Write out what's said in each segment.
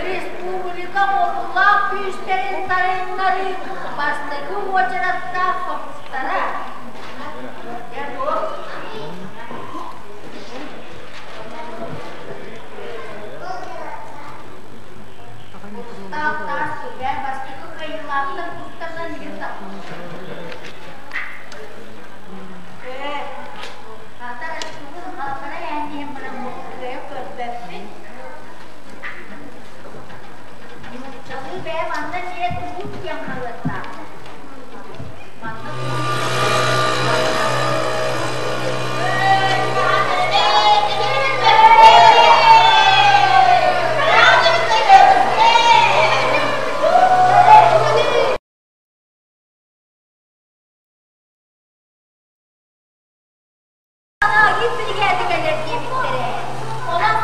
Республика модуллаах күүстэрин сайыннарыы бастакы уочараттаах хомустара. Мустаах таас сүрбээн бастакы кыайыылаахтар тустарынан иһин Нууччалыы бэйэ манна дьиэ тугут диэн хаһыаттаах. Манна Биригээдэ кэлэр диэбиттэрэ. Онон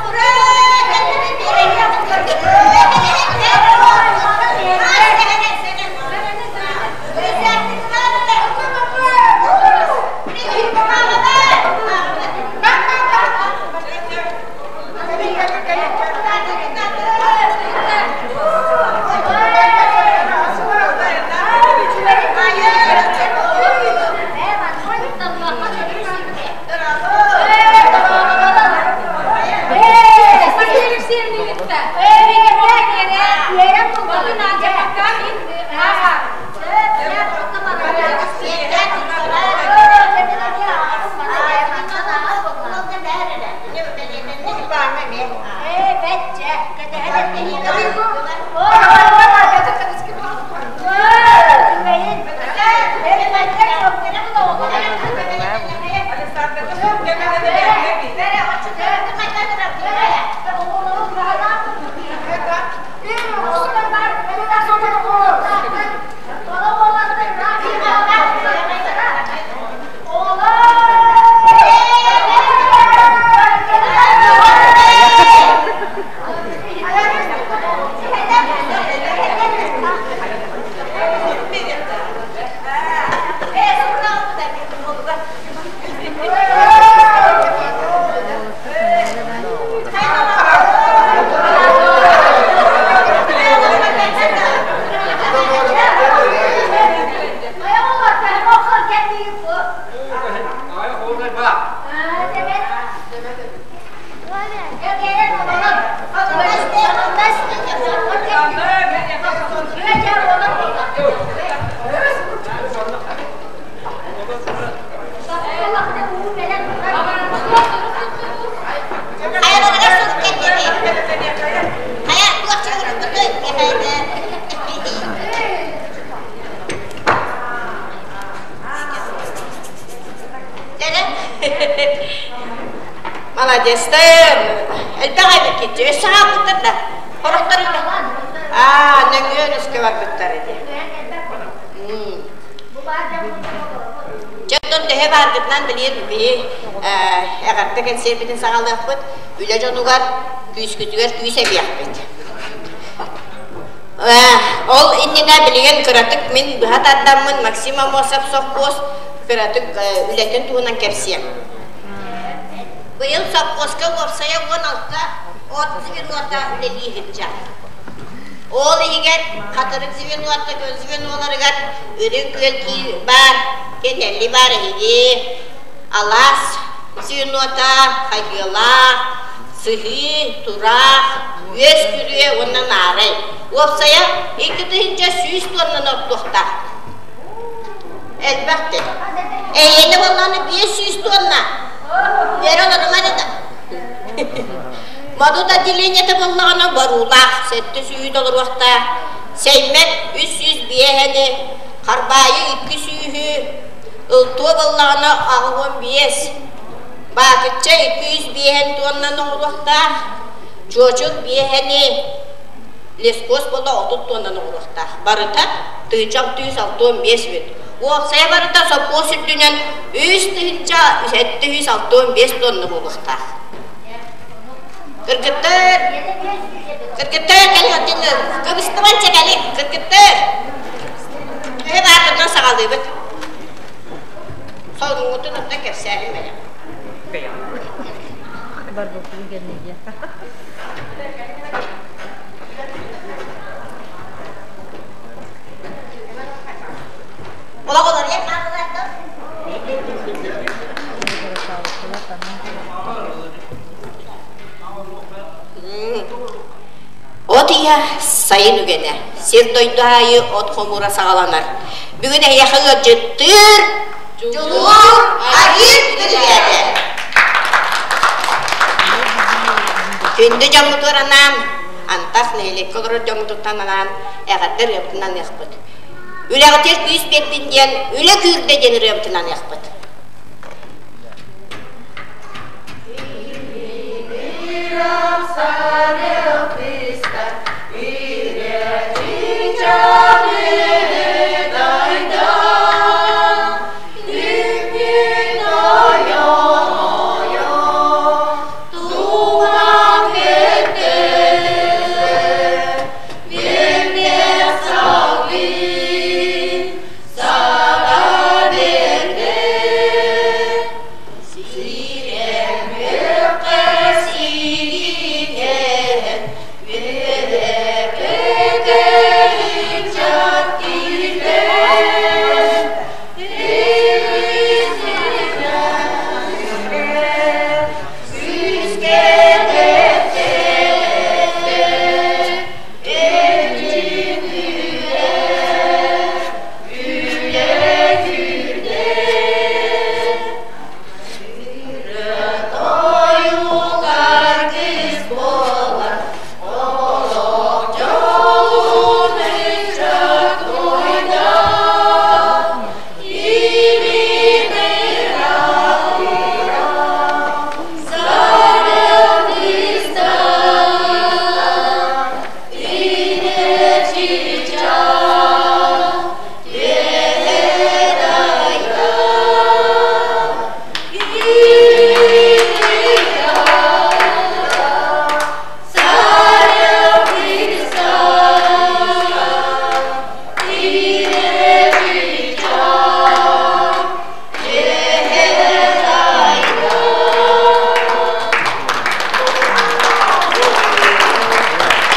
Маладьыастар! Элбэх эбиккит. Өссө хаалбыттар да? Хорохтор Аа, нөҥүө өрүскэ барбыттар ити. Дьэ, оттон төһө бааргытынан билиэн биһи эҕэрдэ кэнсиэрбитин саҕалыахпыт. Үлэ дьонугар күүскүтүгэр күүс эбиэхпит. Ол иннинэ билигин кыратык мин быһа тардаммын Максим Аммосов сопхуос кыратык үлэтин туһунан кэпсиэм. Быйыл сопхуоска уопсайа 16 от звенота үлэлии сылдьар. Ол иһигэр Хатырык звенота звеноларыгар Үрүҥ Күөл баар, Кэнэлли баар эһиги, Алаас звенота, Хайгыалаах, Сыһыы, Тураах, Үөс Күрүө уонна Наарай. Уопсайа 2100 туоннаны ордуохтаах. Элбэх Эйиэнэ буоллаҕына 500 туонна. Үөрэ олорумар да. Модут отделениета буоллаҕына боруулаах 700 толоруохтаах. Сэймэк 305-эни, Харбаайы 200-ү, Ылтуо буоллаҕына 85, Баакычча 205 туоннаны оҥоруохтаах, Чуочук биэһэни, Лескос буола 30 туоннаны оҥоруохтаах. Барыта тыынча 665 үт. Уопсайа барыта сопхуос үрдүнэн 3765 тонна буолуохтаах. Кыргыттар! Кыргыттар кэлин оттон кыбыстыбанча кэлин кыргыттар. Төһө баартынан саҕалыыбыт. Солуҥҥутун оттон кэпсээһин бэлэм. Барбыккын кэннигэ. Олох олоруйан хааллылар да? От ыйа сайын үгэнэ. Сир-дойду аайы от хомуура саҕаланар. Бүгүн эһиэхэ ыалдьыттыыр Дьулуур Агит биригээдэ. Күндү дьоммутугар анаан, антах нэһилиэккэ олорор дьоммутуттан анаан эҕэрдэ ырыабытын аныахпыт. Үлэҕитигэр күүс биэрдин диэн үлэ күүрдэ диэн ырыабытын аныахпыт.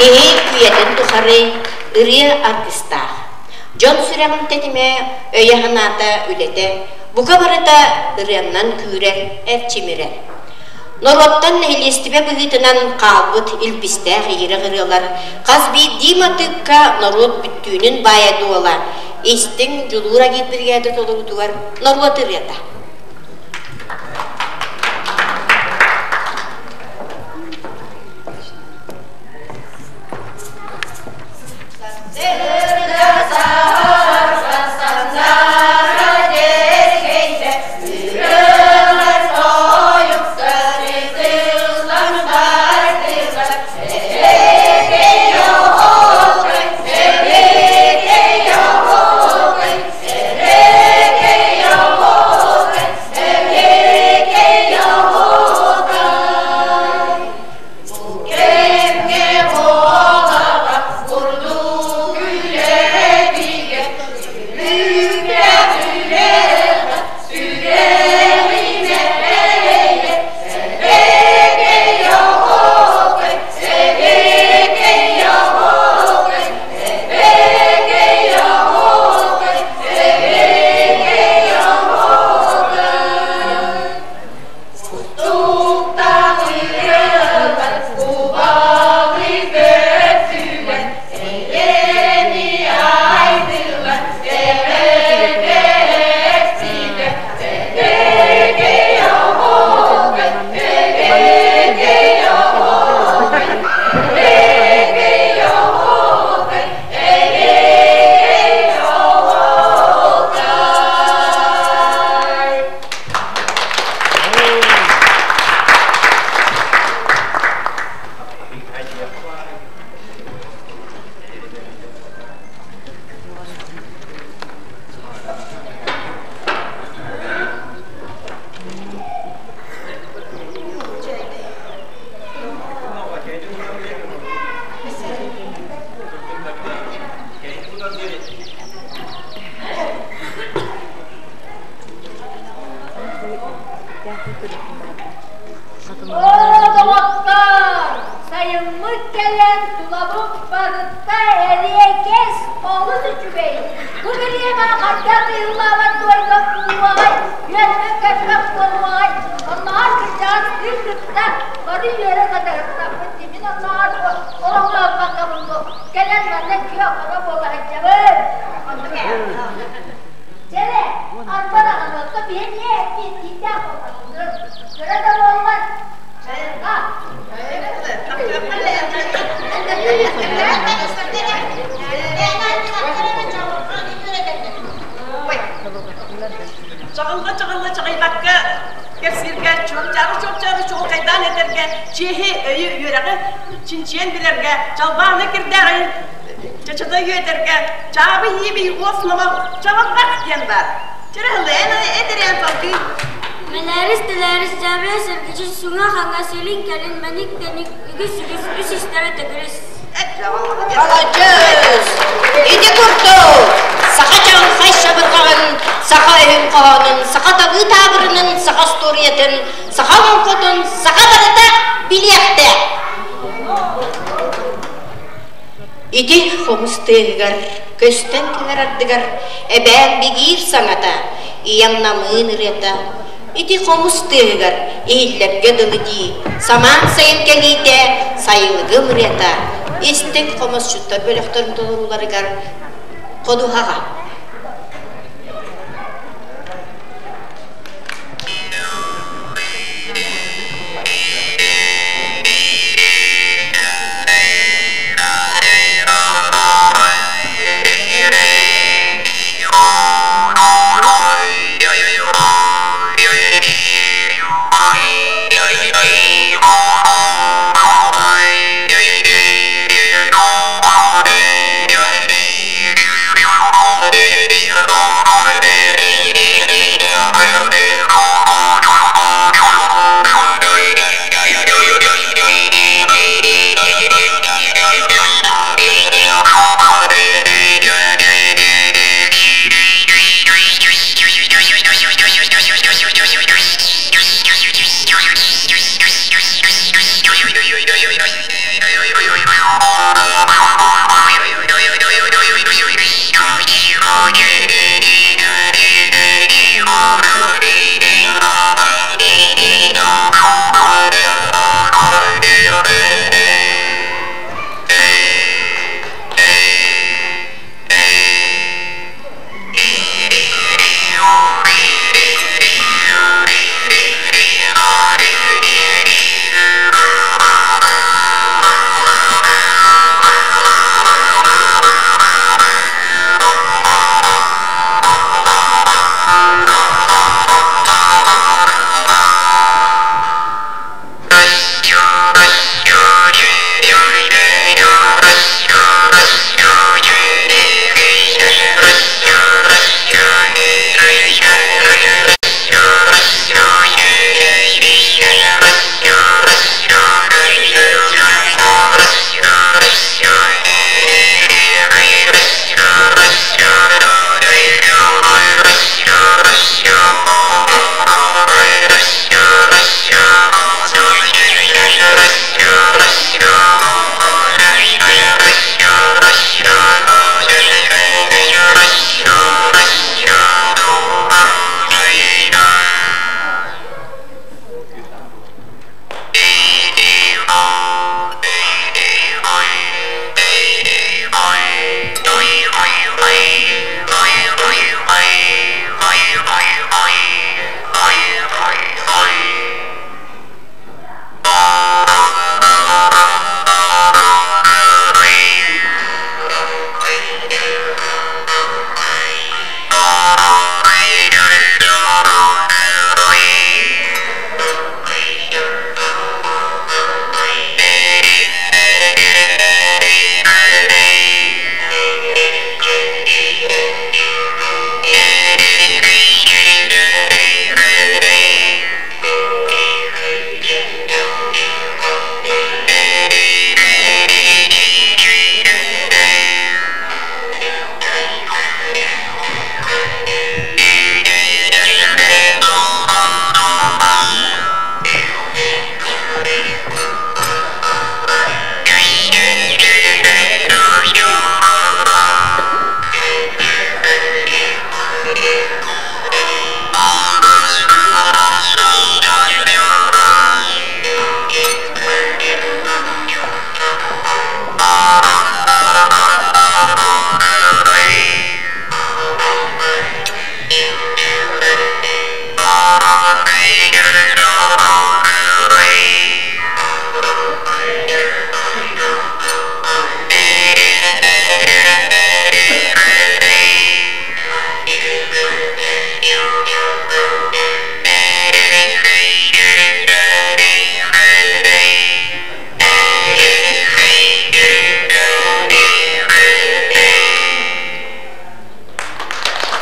Киһи үйэтин тухары ырыа аргыстаах. Дьон сүрэҕин тэтимэ, өйө-санаата, үлэтэ бука барыта ырыаннан күүрэр, эрчимирэр. Норуоттан нэһилиэстибэ быһыытынан хаалбыт илбистээх иһирэх ырыалар хас биирдии матыыпка норуот бүттүүнүн баайа-дуола, истиҥ дьулуур агитбиригээдэ толоруутугар норуот ырыата. кытта эриэкэс олус үчүгэй. Бу бириэмэҕэ хайдах ыйыллаабат дуорга кууруоҕай, үөрбэт-көппөх буолуоҕай. Оннооҕор кырдьаҕас кыыс кытта бары үөрэ көтө сыттахпыт дии. Мин оннооҕор олоҥхолоппоккобун бу кэлэн манна күөх хоро буола сылдьабын. Оннук ээ. Дьэ эрэ, арба даҕаны, оттон биһи эмиэ эппиэттиирдээх буолбатыбыт. Кыра да буоллар, чайырҕа. Чаҕылҕа чаҕылла чаҕыйбакка кэпсииргэ, чуопчаары-чуопчаары чуолкайдаан этэргэ, чиэһи, өйү, үөрэҕи чинчийэн билэргэ, чалбааны кирдээҕи чачата үөтэргэ, чаабы иибий уос номох чабырҕах диэн баар. Чэрэһылы эн этэрээн салгыы. Мэлээрис тэлээрис дьаабыйа сэргичи суҥа-хаҥас илин-кэлин мэник-тэник үгүс-үгүс үс истэрэ төгүрүс. Маладьыас! Ити курдук саха чаҕылхай чабырҕаҕын, саха өһүн хоһоонун, саха табыы таабырынын, саха остуоруйатын, саха олоҥхотун саха барыта билиэхтээх. Ити хомус тыаһыгар көстөн кэлэр ардыгар эбээм бигиир саҥата, ийэм намыын ырыата, ити хомус тыаһыгар иһиллэргэ дылы дии, самаан сайын кэлиитэ сайылыгым ырыата, истиҥ хомусчуттар бөлөхтөрүн толорууларыгар ходуһаҕа.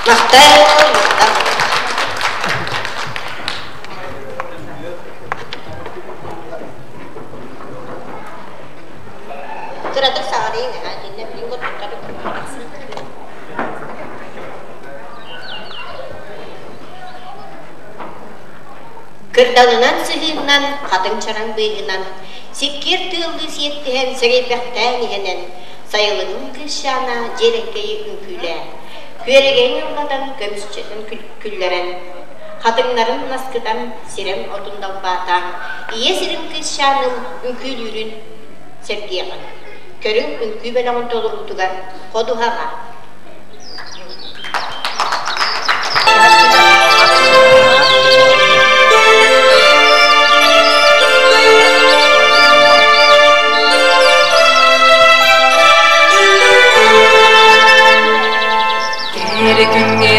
Махтал, махтал. Кыратык саҕарыйыҥ, итиннэ билин курдуктары. Кырдалынан сыһыыннан, хатыҥ чараҥ быыһынан, сиккиэр тыаллыы сиэттиһэн, сэгэйбэхтээн иһэнэн, сайылыгын кыысчаана дьиэрэккэйи үҥкүүлээ, күөрэгэйин ыллатан, көмүсчэтин күллэрэн, хатыҥнарын наскытан, сирэм отун далбаатаан, ийэ сирин кыысчаанын үҥкүүлүүрүн сэргиэҕин. Көрүҥ үҥкүү бөлөҕүн толоруутугар ходуһаҕа. Кэрэ күҥҥэ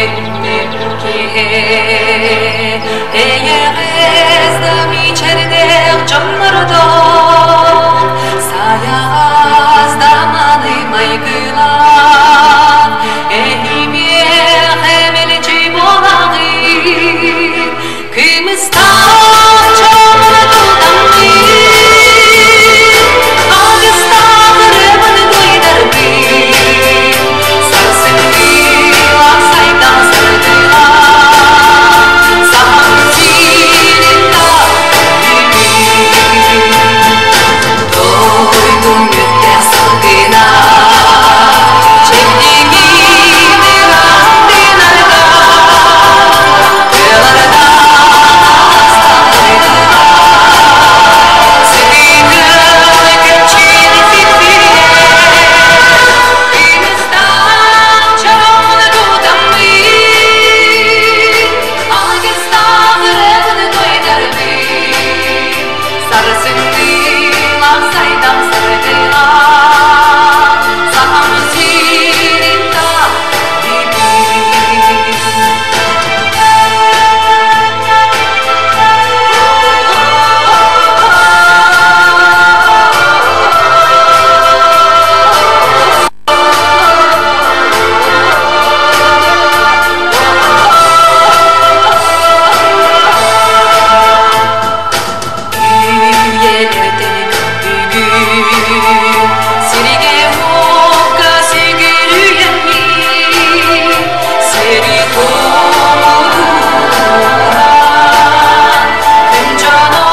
киһи эйэҕэс да мичээрдээх дьоннордоох сайаҕас да маны майгылаах эһимиэхэ мэлдьи буолаҕыт кымыстаах чоҥҥо тутаммыт алгыстаах ырыабын туйдарбыт сарсыҥҥы сайдан сырдыга сахам сирин Дойдум үттээх салгына чэбдигин ырааһыннарга тыаларда сытыытын күччүн сиппиэ кымыстаах чороҥ тутаммыт алгыстаах ырыабын туйдарбыт Сарсыҥҥы сайдам сырдыга Сахам сирин Үйэлэртэн бүгүн сиригэ-уокка сүгүрүйэммит сири туругуран күн дьоно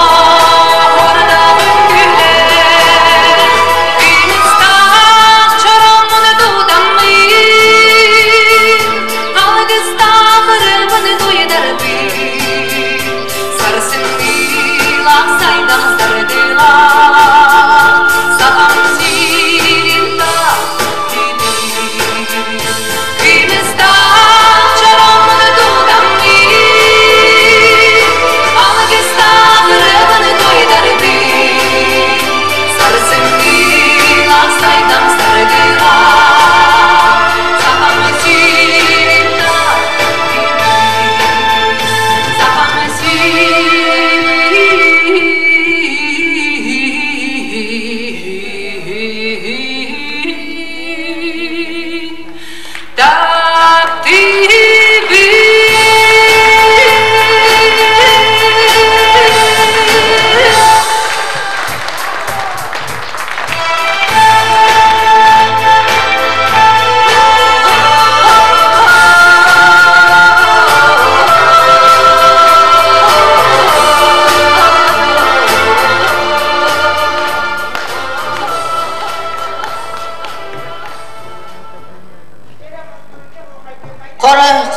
хордаҕын күлэр күнүстаах чороҥун тутаммыт алгыстаах ырыабын туйдарбыт Сарсыҥҥылаах сайдам сардылаах Сахам сирин Кымыстаах чороҥмун тутаммын Алгыстаах ырыабын туйдарбын Сарсыҥҥылаах сайдам сардылаах Сахам сирин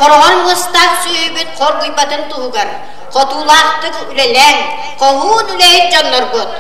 Хороҕор муостаах сүөһүбүт хоргуйбатын туһугар хотуулаахтык үлэлээҥ, хоһуун үлэһит дьоннорбут!